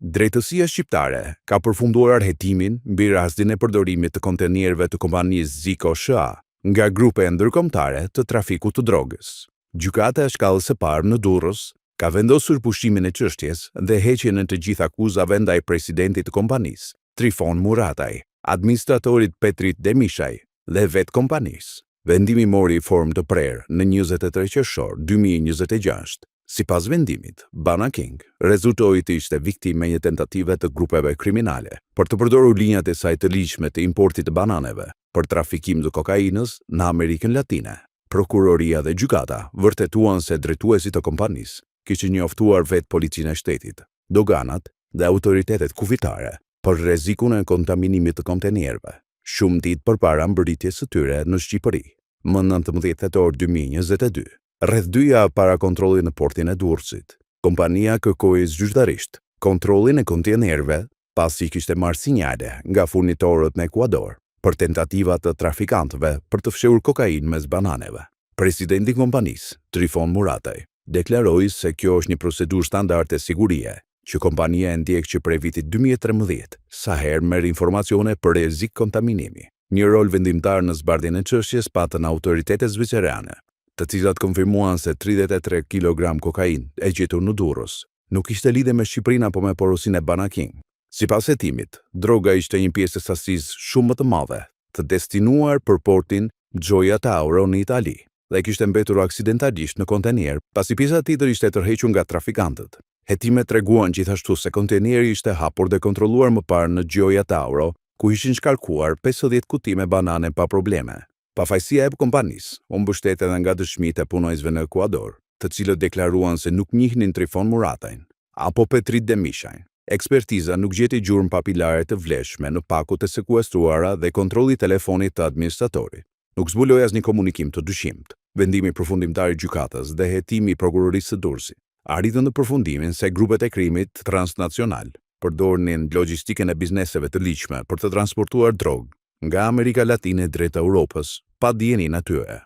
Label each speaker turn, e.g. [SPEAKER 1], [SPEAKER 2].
[SPEAKER 1] Drejtësia shqiptare ka përfunduar hetimin mbi rastin e përdorimit të kontenierëve të kompanisë Ziko SHA nga grupe ndërkombëtare të trafikut të drogës. Gjykata e Shkallës së Parë në Durrës ka vendosur pushimin e çështjes dhe heqjen e të gjithë akuzave ndaj presidentit të kompanisë, Trifon Murataj, administratorit Petrit Demishaj dhe vetë kompanisë. Vendimi mori formë të prerë në 23 qershor 2026. Sipas vendimit, Bana King rezultoi të ishte viktimë e një tentative të grupeve kriminale për të përdorur linjat e saj të ligjshme të importit të bananeve për trafikim të kokainës në Amerikën Latine. Prokuroria dhe gjykata vërtetuan se drejtuesit të kompanisë kishin njoftuar vetë policinë e shtetit, doganat dhe autoritetet kufitare për rrezikun e kontaminimit të kontenierëve, shumë ditë përpara mbërritjes së tyre në Shqipëri, më 19 tetor 2022. Rreth 2 javë para kontrollit në portin e Durrësit, kompania kërkoi zyrtarisht kontrollin e kontejnerëve pasi kishte marrë sinjale nga furnitorët në Ekuador për tentativa të trafikantëve për të fshehur kokainë mes bananeve. Presidenti i kompanisë, Trifon Murataj, deklaroi se kjo është një procedurë standarde sigurie që kompania e ndjek që prej vitit 2013, sa herë merr informacione për rrezik kontaminimi. Një rol vendimtar në zbardhjen e çështjes patën autoritetet zvicerane, të cilat konfirmuan se 33 kg kokainë e gjetur në Durrës nuk kishte lidhje me Shqipërinë apo me porosinë e Bana King. Sipas hetimit, droga ishte një pjesë e sasisë shumë më të madhe, të destinuar për portin Gioia Tauro në Itali dhe kishte mbetur aksidentalisht në kontenier, pasi pjesa tjetër ishte tërhequr nga trafikantët. Hetimet treguan gjithashtu se kontenieri ishte hapur dhe kontrolluar më parë në Gioia Tauro, ku ishin shkarkuar 50 kuti me banane pa probleme. Pafajësia e kompanisë u mbështet edhe nga dëshmitë e punonjësve në Ekuador, të cilët deklaruan se nuk njihnin Trifon Muratajn apo Petrit Demishajn. Ekspertiza nuk gjeti gjurmë papilare të vlefshme në pakot e sekuestruara dhe kontrolli i telefonit të administratorit nuk zbuloi asnjë komunikim të dyshimtë. Vendimi përfundimtar i gjykatës dhe hetimi i prokurorisë së Durrësit arritën në përfundimin se grupet e krimit transnacional përdornin logjistikën e bizneseve të ligjshme për të transportuar drogë nga Amerika Latine drejt Europës, pa dijeninë e tyre.